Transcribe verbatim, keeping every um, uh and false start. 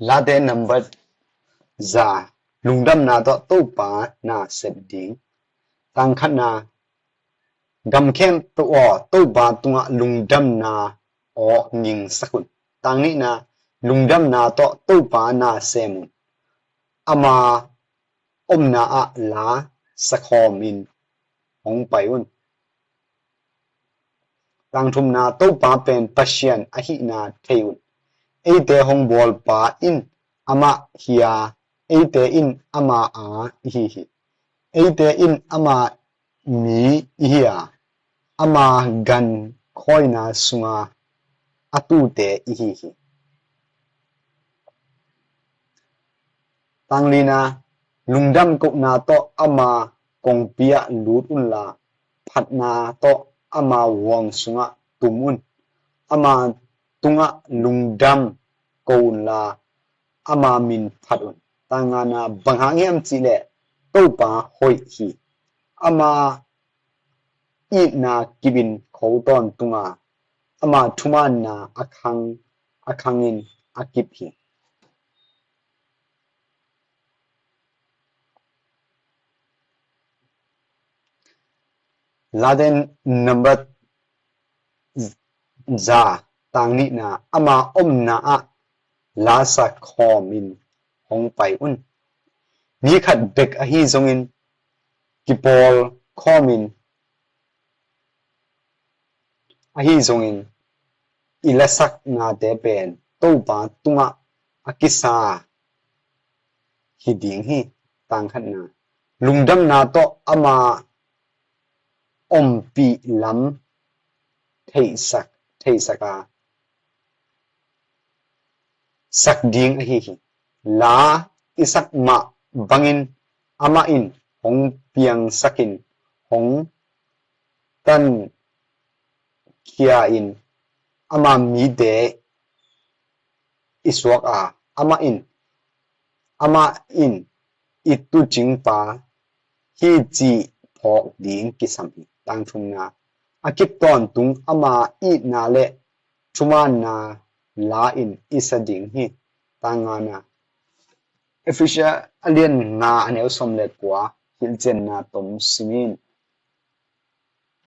Late nambat za, lungdamna tawh Topa na sep ding. Tang khatna, gam khempeuh aw, Topa tungah lungdamna aw ngingsak un. Tang nihna, lungdamna tawh Topa na sem un. Ama omna ah la sakhawm in hong pai un. Tang thumna, Topa pen Pasian ahihna thei un. Eite hong bawlpa in amah hi a, eite in ama aa ihi hi. Eite in ama mi ihi a, ama gan khawina sunga a tute ihi hi. Tang lina, lungdam kohna tawh ama kongpi ah lut unla, phatna tawh ama huang sungah tum un. Ama tungah lungdam ko unla, ama min phat un. Tang ngana, bang hang hiam cihleh Topa hoih hi. Ama itna kip in kho tawntung a, ama thumaanna a khang, a khang in a kip hi. Late nambat za, tang nihna, ama omna ah la sakhawm in hong pai un. Mi khat bek ahi zongin, kipawl khawm in ahi zongin, i lasaknate pen Topa tungah a kisa hi ding hi. Tang khatna, lungdamna tawh ama ompih lam theisak, theisak a, sak ding ahi hi. La i sak mah bangin amah in hong piangsak in, hong tankhia in ama mite i suak a, amah in, amah in i tuucingpa hi cih phawk ding kisam hi. Tang thumna, a kip tawntung ama itna le thumaanna la in i sa ding hi. Tang ngana, Efesa a lian nga a neu sawm le kua, hilhcianna tom simin.